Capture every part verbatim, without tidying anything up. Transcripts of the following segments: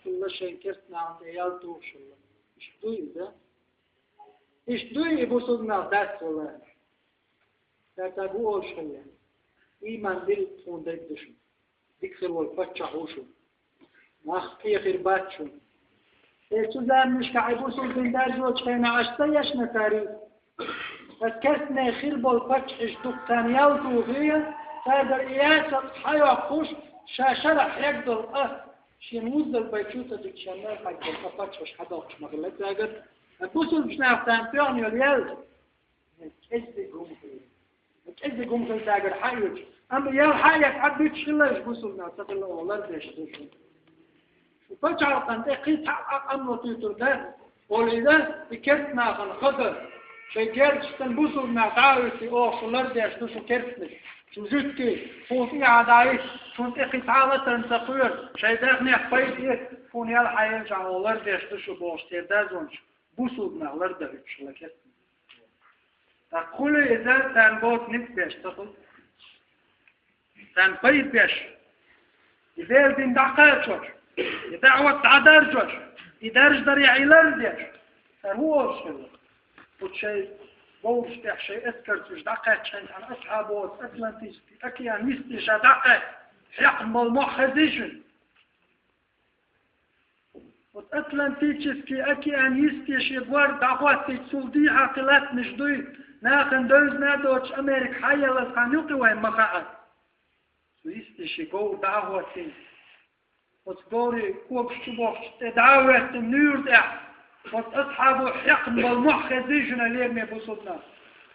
хилла, шайн керста нахана тӀе ял тухуш хилла. Иштта дуй иза? Иштта дуй и бусулба нах дац вала? Цаьрца бу олуш хилла: «Ийман дилла тхуна дерг ду шуна. Дика хир волу паччахь ву шуна. Нах кхехир бац шуна». Э, цу заманашкахь и бусулба дин даржочу хенахь аша ца ешна цара иза? Аса керстане хир болу паччахьаш дукха царна ял тухий, цаьргара и яцакх схьайоккхуш, ша шарахь хьегна долу къа шена вуззал бай чу ца дуьту, шен мел хьегна долу къа паччахьаш хьадоккхуш ма хилла цаьргара. Ткъа бусулбачу нах царна тоьхна йолу ял кӀеззиг хӀума хилла. КӀеззиг хӀума хилла цаьргара хьаоьцуш. Амма ял хьаэца хьабуьтуш хилла, уьш бусулба нах ца хилла оха лардеш ду шуна. Шу пачхьалкхана тӀе кхин цхьа а къа-, къа ма туьйсур дара, олийла, и керста нахана хаза, шайн герзашца бусулба нах дӀа а оьций, оха шу лардеш ду, шу керстанаш, шу жуьгтий, тхуна тӀехьа дӀа а йита, шуна тӀе кхин цхьа а латарна ца кхоьру, шайн даьхнех пайда эца, тхуна ял хьаелчахь оха лардеш ду шу бохуш, церан дозанаш бусулба нах лардан хӀуьттуш хилла керстанаш. ТӀаккха хуьлу иза царна боцу ницкъ беш, ца хуьлу? Царна пайда беш, и Делан дин дӀакхачош, и даӀват дӀадаржош, и даржадарехь и лардеш, цара хӀун олуш хилла? Оцу шайн говраш тӀехь шайн эскарца уьш дӀакхаьчча, цхьана асхьабо оцу Атлантический океан йисте ша дӀакхаьчча, хьекхна болу мохь хезий шуна? Вот Атлантический океан йисте шен гор дӀахӀоттийча, цул дехьа кхин латтанаш дуй, нахана девзина а доцуш, Америка хьаеллалц хан юкъа вайн ма хаьа. Цу йисте шен говр дӀа а хӀоттийна, оцу говрийн когаш чу бохчу тӀе дӀа а хӀоьттина нуьйр тӀехь, оцу асхьабо хьекхна болу мохь хезий шуна, лераме бусулба нах?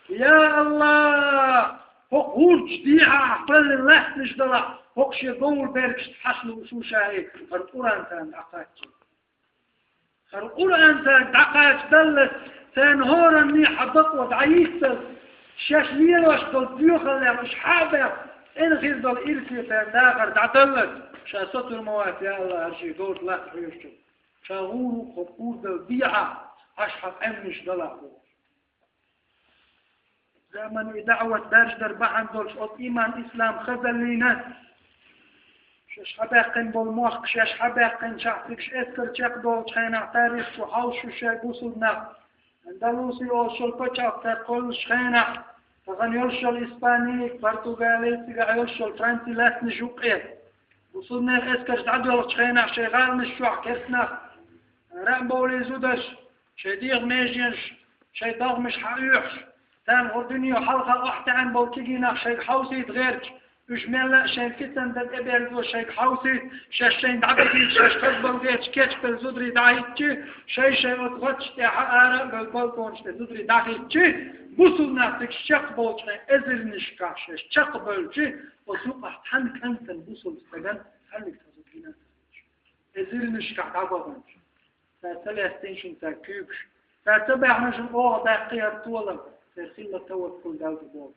Я АллахӀ! ХӀокху гӀурчу дехьа ахь кхоьллина лаьттанаш далахь, хӀокху шен говр бергашца хьашлуш ву ша и, хӀара Къуръан царна дӀакхаччалц. ХӀара Къуръан царна дӀакхаччалц, царна хӀоранна хьан бакъо дӀайитталц, шаьш лелош долу доьхаллех уьш хьа а баьхна, цӀена хир долу ирсе царна дахар дӀадаллалц, ша соцур ма вац, я АллахӀ, хӀара шен говраш латта хьоьжучунна. Ша гӀур ву хӀокху гӀурдалла дехьа, Ӏаш хьан къаьмнаш далахь бохуш. Заман и даӀват даржадар бахьана долуш оцу иман, ислам хазаллина, шаьш хьабаьккхина болу мохк, шаьш хьабаьккхинчохь, цигахь эскар чекхдолучу хенахь, тарих чу хьовсуш шайн бусулба нах, Андалуси олуш йолу пачхьалкх цара кхоьллуш хенахь, тахана йолуш йолу Испани, Португали, цигахь йолуш йолу Франци лаьттанаш юккъе. Бусулба нехан эскарш дӀадоьлхучу хенахь, шайн гӀаланаш чохь керста нах, рамбовлий зударш, шайн дегӀан меженаш, шайн догӀмаш хьаоьхуш, царна хӀора дуьне хьалха охьатаьӀна болу кегий нах шайга хьовсийта гӀерташ, уьш мелла а шайн кисана дан тӀеберзо шайга хьовсийта, шаьш шайна дӀадахийта, шаьш хазбалла гӀерташ кечбелла зударий дӀахӀиттичи, шай-шай оцу гӀотташ тӀехьа ара а бевлла балконаш тӀе зударий дӀахӀиттичи, бусулба нах цига чекхболчу хенахь эзарнашкахь шаьш чекхбевлчи, оцу юкъахь цхьана кӀантана бусулба стагана цхьаьллиг цхьа зуда гина ца хилча. Эзарнашкахь дӀабаханча. Цара ца лестина шуна цара куьйгаш. Цара ца баьхна шуна оха даккхий хӀара толам, церан хилла таваккул Далла боху.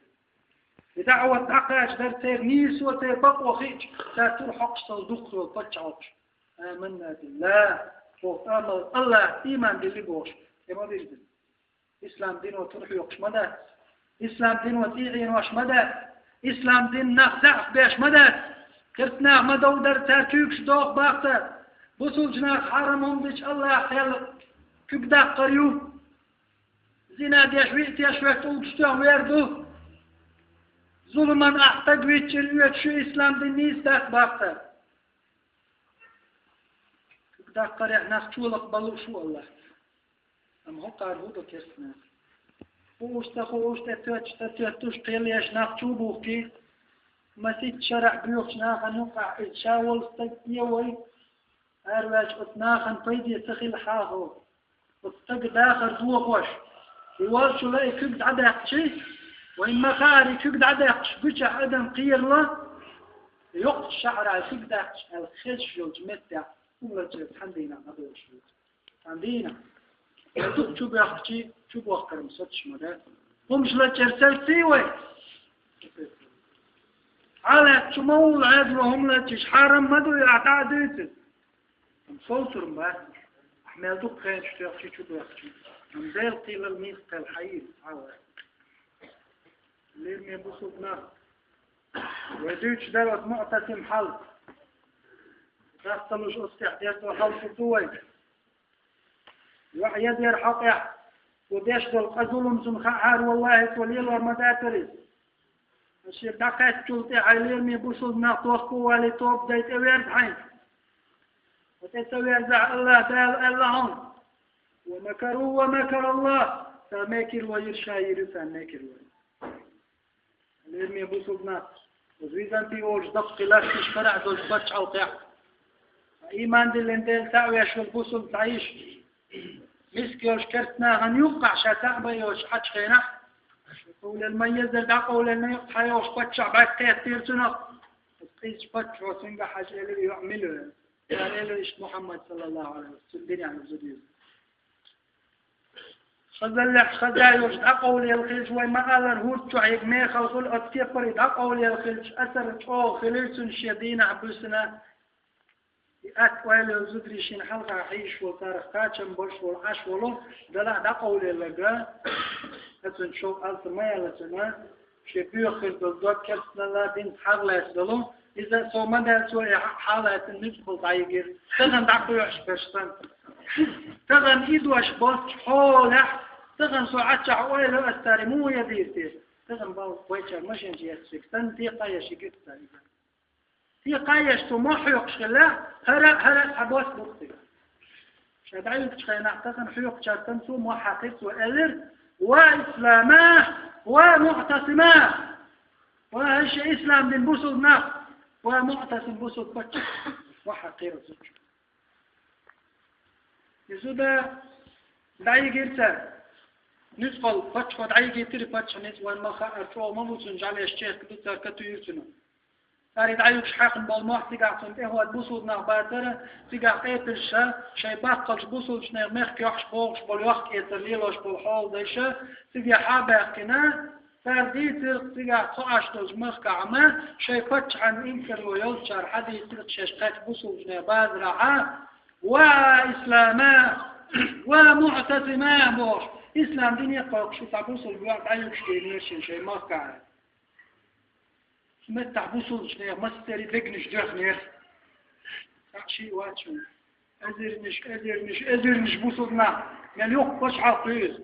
И даӀват дӀакхачадар церан нийсо, церан бакъо хиъча, цара тур хьокхуш санна дукха йолу паччахьалкхаш. Аманна биллахӀ, боху, амал АллахӀ, ийман дилли бохуш, тӀе ма вирзина. Ислам дино тур хьоькхуш ма дац. Ислам дино тӀеӀенош ма дац. Ислам дин нах заьӀап беш ма дац. Керста нах ма довдара, цара куьйгаш доху бахтар. Бусулчу нах хьарам хӀума дича АллахӀ хьел куьг даккхар ю. Зина деш, виъ теш вет улгуш тоьхна вер ду. Зуламан ахь стаг виччина оьцуш ю, ислам дин нийса дац бахтар. Куьг даккхарехь нах чолакх бан лууш ву АллахӀ. Амма хӀокхара хӀун до керста нах? Хууш, ца хууш, тӀе тоьттуш, ца тоьттуш, кхел еш нах чу бухкий, маситта шарахь боьхучу нахана юкъахь иза ша волу стаг а вай, араваьлча оцу нахана пайде ца хила хьахо, оцу стага дахар дохош, и волчу лай куьг дӀадаьккхичи, вайн ма хаара, и куьг дӀадаьккхича гучахь адам кхерало, йоккхачу шахьарахь куьг даьккхича аьлла хезаш йолчу меттехь, хӀума лачкъа цхьана дийнахь дӀадолуш ву. Цхьана дийнахь. Дукха чу баьхкичи, чу бохкаран соцуш ма дац. ХӀумаш лачкъар сацций вай? Хьалаьцча ма вулла Ӏедало хӀума лачкъаш, хьарам ма ду, ахь дӀа а дуьйцу. Амма совцур ма бац. Ахь мел дукха хенаш тоьхчи, чу баьхкичи. Амма Делан кхелал нийса кхел хьайийла, хьа вай. Лераме бусулба нах. Вай дуьйцуш дара оцу МуӀтасим хьал. Дахталуш оцу тӀехь дерто хьалсур ду вай. Ваьхьа езар хьокъехь, цо деш долу къа зулам цунна хаахьара, валлахӀи, цо лелор ма дацара иза. Ас шен дӀакхаьччул тӀаьхьа лераме бусулба нах тохко валий, тоба дай тӀеверза хьайна. Ва тӀе ца верзахь, АллахӀ Дала аьлла хьуна: «Ва макару ва макара АллахӀ». Цара мекарло йира, ша йира царна мекарло. Лераме бусулба нах, оцу Византи волчу даккхий лаьтташ карахь долчу пачхьалкхехь, ийман диллина Дела цхьаъ веш волу бусулба цхьа йиша, миска йолчу керста нахана юккъахь ша цхьаъ бан йоцуш Ӏачу хенахь, къовлал ма еззара дӀакъовлална юкъа цхьа йолуш паччахь бӀаьрг кхеттера цунах. Оцу къизачу паччахьо цуьнгахь хьаьжча элира: «ЙоӀ, мила вара?» Цара элира иштта Мухьаммад, саллаллахӀу Ӏалайхи ва саллам, цуьнан динехь ву зуда иза. Хазаллехь хаза йолуш дӀакъовлаелла хилча, вай ма-аллара, хӀорда чохь ерг мехала хуьлу, оцу кепара дӀакъовлаелла хилча, асар чӀогӀа хилира цуьнан шен дийнахь буьйсанна. И атта ойла йолу зударий шена хьалха хьийзаш волу, царах кхачам болуш волу, Ӏаш волу, делахь дӀакъовлаелларг, ткъа цуьнан шовкъ алсам ма яьлла цуьнан, шен боьха хир долу дог керстаналла, динца хьагӀ лаьцна долу, иза сов ма даьлла, цо и хьа-, хьалаьцна нуьцкъала дӀайигира, тахана дӀакхоьхьуш берш санна. Тахана и дош болчу хьолехь, тахана со Ӏаччохь ойла ас цаьрга муха ян дийр те? Тахана бал вайчара машен чу эцча санна, те кхаеш йигира цара иза. Те кхаеш цо мохь хьоькхуш хилла, хӀара а, хӀара а цхьа бос бу-кх цигахь. Ша дӀаюьгучу хенахь тахана хьоькхучаьрга санна цо мохь хьаькхира, цо элира: «Ва ислама, ва муӀтасима!» Ва хӀай шен ислам дин бусулба нах, ва муӀтасим бусулба паччахь, мохь хьаькхира цо. И зуда дӀайигира цара. Нуьцкъала паччахьо дӀайигийтира, паччахьан ницкъ вайна ма хаара, чӀогӀа ма ву цуьнан жӀаьлеш, чехка ду цара, катуьйра цуьнан. Цара и дӀаюьгуш хьаькхна болу мохь цигахь цунна тӀехӀотта бусулба нах бацара, цигахь къепилша, шайн баккхалчу бусулбачу нехан мехкахь богӀуш болу, йохк-эцар лелош болу хьолдайша, цигахь хьа а баьхкина, цара дийцира цигахь цхьа Ӏаш долчу махкахь а, шайн паччахьан инкарло йолчара хьадийцира шаьш кхаьчча бусулбачу нехан базарахь а: «Ва ислама, ва муӀтасима», – бохуш, ислам дине а кхойкхуш, цхьа бусулба йоӀ дӀаюьгуш гийнера шен шайн махкахь. Цу меттахь бусулбачу нехан массеран дегнаш доьхнера. Цхьаъ-шиъ вац шуна. Эзарнаш, эзарнаш, эзарнаш бусулба нах мел юххе пачхьалкх ю иза.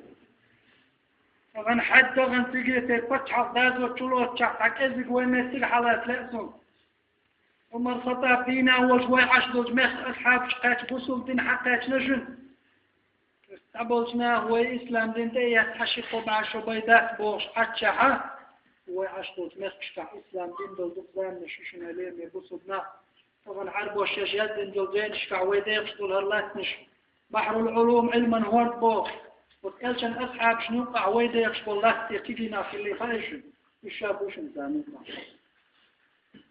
Тахана хьаьдда, тахана цига тера пачхьалкх доза чу лоцучохь цхьа кӀезиг вайн меттиг хьалаца лаьа суна. Ӏумар Хаттаб дийна волчу вай Ӏаш долчу мехкан асхьабаш кхаьчча, бусулба дин хьакхаьчна шуна. Цхьаболчу наха вай ислам дин тӀе а эцна, хьан ши-кхо бӀе шо бай дац бохуш Ӏаччахьа, вай Ӏаш долчу мехкашкахь ислам дин долу дукха заманаш ю шуна, лераме бусулба нах. Тахана Ӏарбоша шаьш яздина долу зенашкахь вай дехаш долу хӀара латтанаш, бахьрул-Ӏулум, Ӏилман хӀорд бохуш, оцу элчан асхьабашна юккъахь вай дехаш болу латта тӀе кегий нах хиллий хаьий шуна? Уьш ша бу шуна царна юккъахь.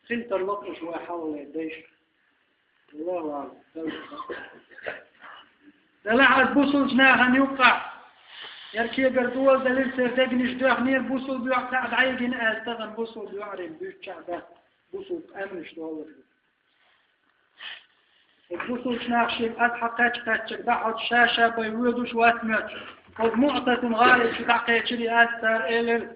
Хила тарло-кх уьш вай хьалхалера дайша. Аллаху аълам. Делахь ас бусулбачу нахана юккъахь яра кегара доладелира, церан дегнаш доьхнера, бусулба йоӀ цхьаъ дӀайигина аьлла, тахана бусулба йоӀарийн буьйцучохь дац, бусулба къаьмнаш долура. Оцу бусулбачу наха шега ас хьакхаьчча-кхаьччарг дӀахьочу ша-ша бай воьдуш вац моьттуш. Оцу МуӀтасим гӀалиб шу дӀакхечирий ас, цара элира: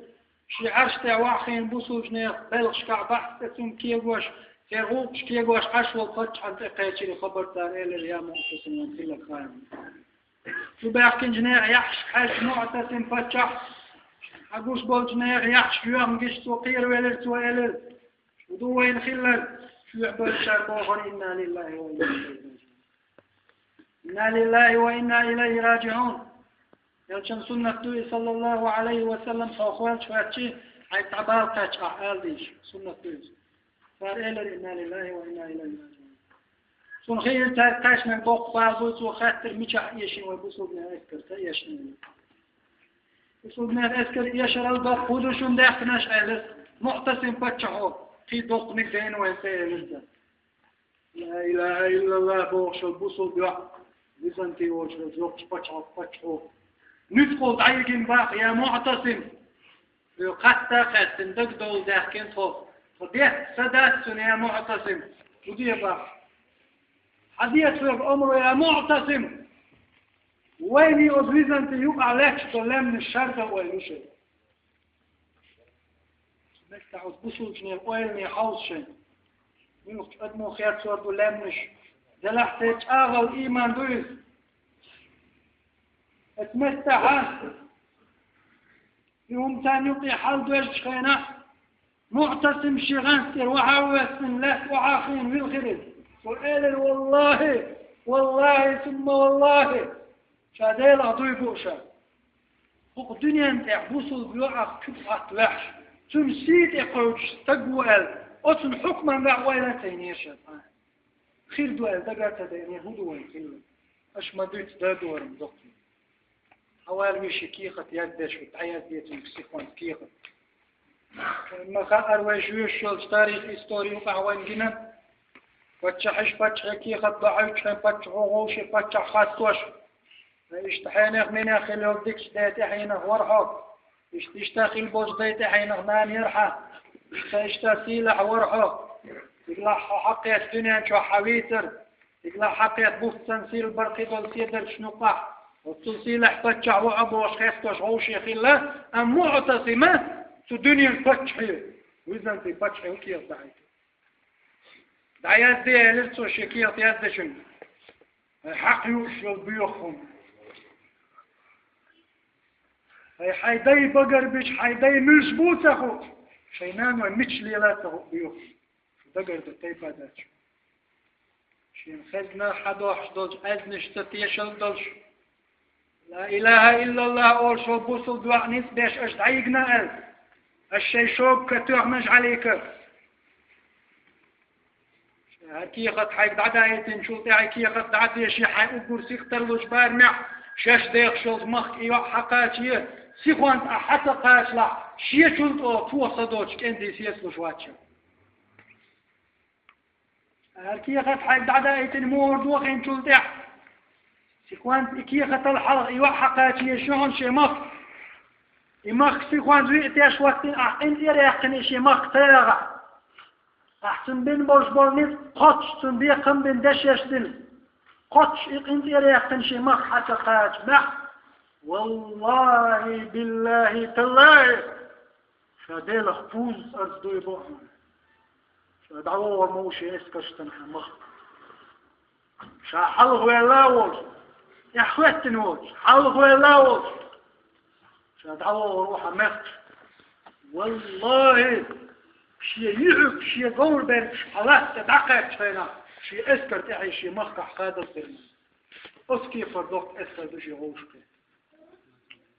«Шен Ӏарш тӀехь вахийна бусулбачу нехан белхашкахь бахьа цӀе цунна кегош, церан гӀуллакхаш кегош Ӏаш волу паччахьна тӀе кхечирий хабар», цара элира: «Я МуӀтасим, вайн хилларг хаийна». Цу баьхкинчу нехан яххьашка хьаьжча, МуӀтасим паччахь, хьан гуш болчу нехан яххьашка йоьхна гича, цо кхеравелира, цо элира: «Шу ду вайна хилларг?» Чоьхьа болчара бохура: «Инна лиллахӀи ва инна илайхӀи ражиӀун». Инна лиллахӀи ва инна илайхӀи ражиӀун. Элчан суннат ду и, саллаллаху Ӏалайхи ва саллам, хьо хоьлча хоьттича, хьайга цхьа бала кхаьчча ахь ала дийша, суннат ду иза. Цара элира: «Инна лиллахӀи ва инна илайхӀи ражиӀун». Цунна хиира, цаьрга кхаьчнарг боккха бала буй, цо хаьттира: «Мичахь эшийна вай бусулбанийн эскар, ца эшна?» Бусулбанийн эскар эшарал доккха хӀун ду шуна даьхкинарш, аьлла, МуӀтасим паччахьо, кхин доккханиг дайна вайн цӀе, элира цара. Ла илахӀа иллаллахӀ бохуш волу бусулба йоӀ, Византи волчу йоккхачу пачхьалкхан паччахьо, нуьцкъала дӀайигина боху: «Я МуӀтасим, хьоьга хатта а хаьттина, дагадовла даьхкина тхо, тхо дехка са дац цунна, я МуӀтасим, хӀун де боху? Хьан де хьоьга омра, я МуӀтасим? Вайний оцу Византи юкъахь лаьтташ долу лаьмнаш шардан ойла ю шайн». Меттахь оцу бусулбанийн ойлане хьовса шайна. Муьлххачу адамо херцор ду лаьмнаш, Делахь тӀе чӀагӀал ийман ду иза. Эцметтахьа, и хӀума царна юкъе хьал доьжначу хенахь, МуӀтасим шен гӀант тӀера вахьа а воьссина, лаьтта вахьа а хиъна вилхира иза. Цо элира: «Валлахьи, валлахьи, сумма валлахьи, ша Делах дуй бу ша. ХӀокху дуьнен тӀехь бусулба йоӀах куьг хьатта ваьхьаш, цуьнан сий тӀе кхевдаш стаг ву аьлла, оцунна хьукман ваьхьа ойла а ца йинера ша цхьа а. Хир ду аьлла дага а ца дайнера, хӀун ду вайн хилла? Аша ма дуьйцу, да дорам доккхий». Хьавар вешан кехат яздеш ву, дӀаяздецунга сихонца кехат. Ма хаьара вай жоьжуш йолчу тарих, истори юкъахь вайн гина. Паччахьаш паччахье кехат дохьуьйтучу хен паччахьо вовше паччахь хастош. Иштта хьенех-минех хилла йолу дикачу ден тӀаьхьенах вара хьо. Иштта, иштта хилла болчу дайн тӀаьхьенах нана яра хьан. Иштта, иштта сийлахь вара хьо. Стигалахь хьо хьакхетта дуьнен чохь хьан вийцара. Стигалахь хьакхетта буц санна сийлахь бара кхидолу седарчу нукъахь. Оццул сийлахь паччахь ву хьо бохуш хестош вовше хилла, амма МуӀтасима цу дуьненан паччахье византий паччахье хӀун кехат дахьийта. ДӀаязде, элира цо шен кехат яздечуьнга. Хьайн хьакха юуш йолу боьха хӀума. Хьайн, хьайн дай багарбича, хьайн дай муьлш бу ца хуъу, шайн наной мича лела ца хуъу боьха хӀума. Шу дагардан тайпа дац шу. Шен хезна хьадохьуш долчу аьзнашца тешалла долуш, «Ла илаха иллаллах» олуш волу бусулба йоӀ ницкъ беш аша дӀайигна аьлла, аша шайн шога тоьхнаш Ӏалийка. ХӀара кехат хьайга дӀадаийтинчул тӀаьхьа кехат дӀа а деши, хьайн уггар сих тарлуш барамехь, шаьш дехаш йолчу махка и йоӀ хьакхачае, сихонца ахь хьа ца кхачалахь, шечул тӀе тоха са доцуш кӀентий сецалуш вац ша. ХӀара кехат хьайга дӀадаийтина мухӀар дохийначул тӀаьхьа, сихонца и кехатал хьалха и йоӀ хьакхачае ю хьуна шен махка. И махка сихонца виъ теш хӀоттийна, ахь къинтӀера яьккхина и шен махка ца ягӀахь. Ахь цунна бина болуш болу ницкъ кхоччуш, цунна бекхам бина дешнаш дина. Кхоччуш и къинтӀера яьккхина шен махка хьа ца кхача баьхна. Валлахьи, биллахьи, таллахьи! Ша Делах пуза цӀарца дуй боху хьуна. Ша дӀавогӀур ма ву шен эскаршца хьан махка. Ша хьалхавелла а волуш, эхь хӀоьттина волуш, хьалхавелла а волуш, ша дӀавогӀур ву хьан мехкаш. Валлахьи, шен юьхьиг, шен говрберг хьан латта дӀакхаьчча хенахь, шен эскар тӀаьхье шен махкахь хадалла дерг. Оцу кепара доккха эскар ду шен вовшахкхетта.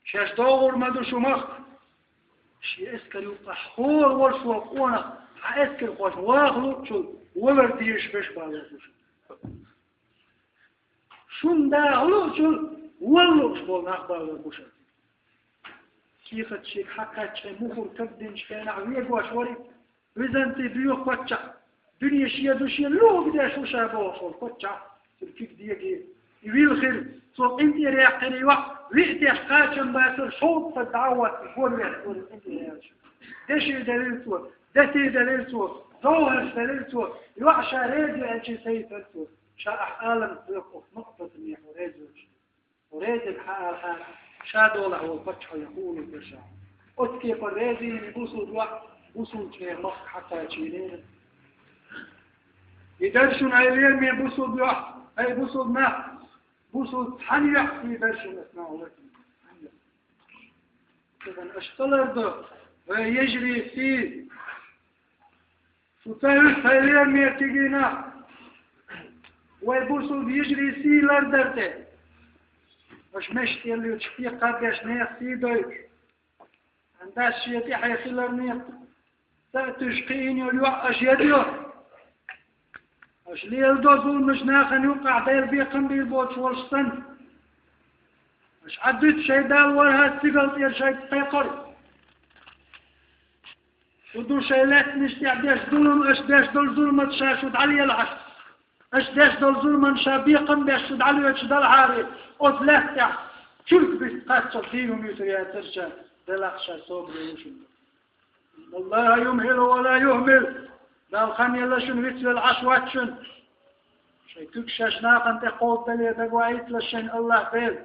Шаьш догӀур ма ду шу махка. Шен эскар юккъахь хӀора волуш волу къонах, хьан эскархошна ваха луучул, валар дезаш берш балор бу шу. Шуна даха луучул, вала лууш болу нах балор бу шу. Кехат шега хьакхаьчча, мухӀар кагдинчу хенахь вегош вара и Византий боьха паччахь, дуьне шен ду, шен лугӀа деш ву ша бохуш волу паччахь, цуьнан куьг дегийра. И вилхира, цо къинтӀера яьккхира и йоӀ, виъ теш кхачам бацара, шовзткъа стаг дӀа а хӀоттийна, гонвеш вара и къинтӀера яьлча. Деши делира цо, дати делира цо, зовхьарш делира цо, йоӀ ша реза ю аьлча, саийтара цо. Ша ахь алам доьху оцу МуӀтасиме хьо реза йолуш. Реза хьан алахьара, ша долахь волу паччахьо хуур дара ша. Оцу кепара реза йина бусулба йоӀ бусулба чӀогӀа махка хьакхачийнера. И дара шуна, хьай лераме бусулба йоӀ, хьай бусулба нах, бусулба цхьана йоӀ и дара шуна, ас нах ватна. Цуьнан аша ца лардо, вай йижарий сий. Шу ца хӀуьтту, хьай лераме кегий нах, вай бусулба йижарий сий лардар тӀе. Аша мешан тӀе лоьцуш, кхаббеш нехан сий дойтуш. Ан дас шен тӀаьхье хиларна, ца а туьйсуш кхиийна йолу йоӀ аша ядайо. Аша леладо зуламаш нахана юккъахь, Дела бекхам бийр боцуш волуш санна. Аша Ӏадуьту шайн Далла вархӀазза, стигала тӀера шайга кхайкхар. Шу ду шайн лаьттанаш тӀехь деш зулам, аша деш долу зуламат ша шу дӀалелахьаш. Аша деш долу зуламан ша бекхам беш шу дӀалоьцуш далахьара, оцу лаьттахь чург бист кхаччалц дийна хӀума юьсур яцара ша, делахь ша собаре ю шуна. Аллаха юмхӀилу ва ла юхӀмил. Далла хан елла шуна, вицвелла Ӏаш вац шуна. Шайн куьг шаьш нахана тӀе кховдале дагаваийталаш шайна Аллах Дела.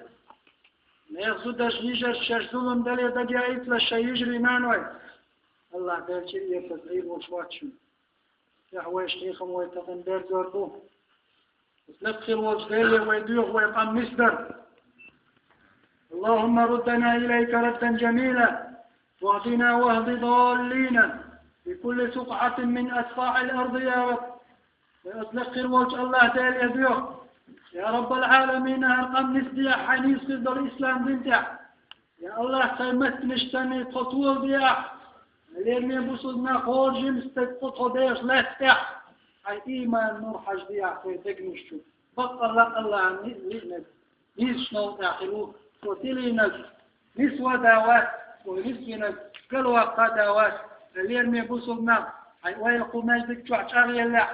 Нехан зударшна, йижаршна шаьш зулам дале дагаяийталаш шайн йижарий, наной. Аллах Дела чӀир эцаза Ӏийр волуш вац шуна. ТӀехь вайша хьехам вай тахана берзор бу. Лекхе волчу Деле вай доьху вай къам нисдар. اللهم ردنا إليك ردا جميلا واهدنا واهد ضالينا في كل سقعة من أسقاع الأرض يا رب. Вай оцу лекхе волчу АллахӀ Деле доьху: я Раббал-Ӏаламин, хӀара къам нисдехьа хьайн нийса хир долу ислам дин тӀехь. Я АллахӀ, тхайн меттанаш санна тхо толадехьа, лераме бусулба нах, хӀора жима стаг кху тхо дехачу лаьтта тӀехь, хьайн ийман нур хьаждехьа тхайн дегнаш чу. Баккъалла АллахӀан лиънарг нийсачу новкъа тӀехь хир ву, цо тилийнарг нисван а вац, цо нисвинарг галваккха а вац. Лераме бусулба нах, хьайн ойла кху маьждиг чохь чӀагӀъеллехь,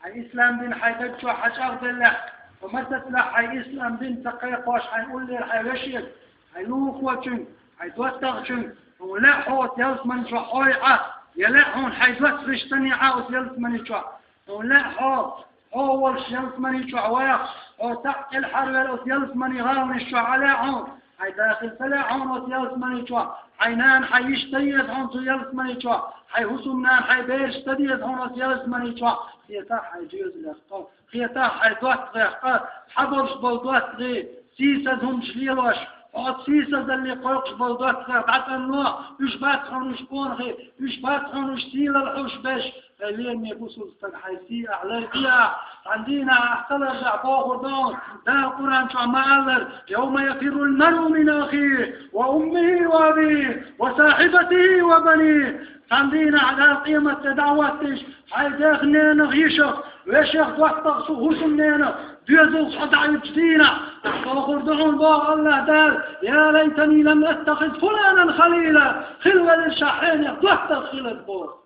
хьайн ислам дин хьайн даг чохь хьан чӀагӀделлехь, хьо масатлахь хьайн ислам дин ца кхайкхош хьайн уллера хьайн вешега, хьайн лулахочуьнга, хьайн доттагӀчуьнга, хьуна лаьа хьо оцу ялсамани чохь хьой Ӏа, я лаьа хьуна хьайн доттагӀаш санна Ӏа оцу ялсамани чохь, хьуна лаьа хьо, хьо волуш ялсамани чохь ваха, хьо цхьаъ кӀелхьарвелла оцу ялсамани гӀаланаш чохь Ӏа лаьа хьуна, хьайн да хила ца лаьа хьуна оцу ялсамани чохь, хьайн нана, хьайн йиша ца еза хьуна цу ялсамани чохь, хьайн хӀусамнана, хьайн бераш ца деза хьуна оцу ялсамани чохь, кхетахь хьайн доьзалех къа, кхетахь хьайн доттагӀех къа, хьан болуш болу доттагӀий, сийсаза хӀуманаш лелош, хьо оцу сийсазалле кхойкхуш болу доттагӀех дӀатӀанло, уьш бац хьуна уьш къонахий, уьш бац хьуна уьш сийлалла хьуш берш, хьайн лераме бусулба стаг, хьайн сий ахь лардехьа, цхьана дийнахь ахь ца лардахь бохур ду хьуна, Дала Къуръан чохь ма-аллара: يوم يفر المرء من أخيه وأمه وأبيه وصاحبته وبنيه. Цхьана дийнахь Дала къематде дӀа а хӀоттийча, хьайн дех, ненах, йишах, вешех, доттагӀчух, хӀусамненах, доьзалх хьо дӀа а йитчу дийнахь, ахь бохур ду хьуна, боху АллахӀ Дала: يا ليتني لم أتخذ فلانا خليلا, хила велира ша хьенех доттагӀ хиларг, боху.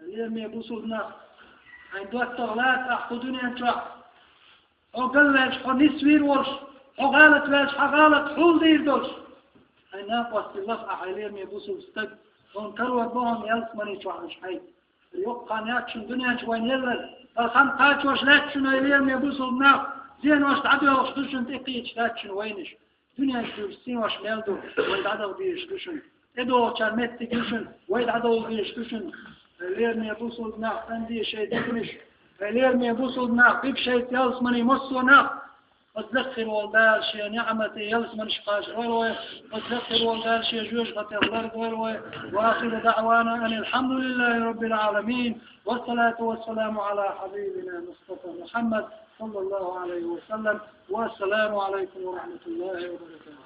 Лераме бусулба нах, хьайн доттагӀ лаца ахь кху дуьнен чохь, хьо галваьлча хьо нисвийр волуш, хьо гӀалат ваьлча хьан гӀалат хьулдийр долуш. Хьайн накъостий лаха ахь, хьайн лераме бусулба стаг, хьуна карор бу хьуна ялсамани чохь уьш хьайца. Йоккха хан яц шуна дуьнен чу вайна елларг, хӀара хан кхачош лаьтта шуна, хьайн лераме бусулба нах, зенош дӀадоьлхуш ду шуна, тӀекхечаш лаьтта шуна вайнаш. Дуьнен чуьра синош мел ду, вай дӀадала дезаш ду шуна. ТӀедогӀучарна меттиг ю шуна, вай дӀадовла дезаш ду шуна. Хьайн лераме бусулба нах, цӀандийша шайн дегнаш. Хьайн лераме бусулба нах, бига шайца ялсамани массо а нах. Оцу лекхе волу Дала шен ниӀмате ялсаманаш кхачадойла вай. Оцу лекхе волу Дала шен жоьжахатех лардойла вай. وآخر دعوانا أن الحمد لله رب العالمين. والصلاة والسلام على حبيبنا مصطفى محمد صلى الله عليه وسلم. والسلام عليكم ورحمة الله وبركاته.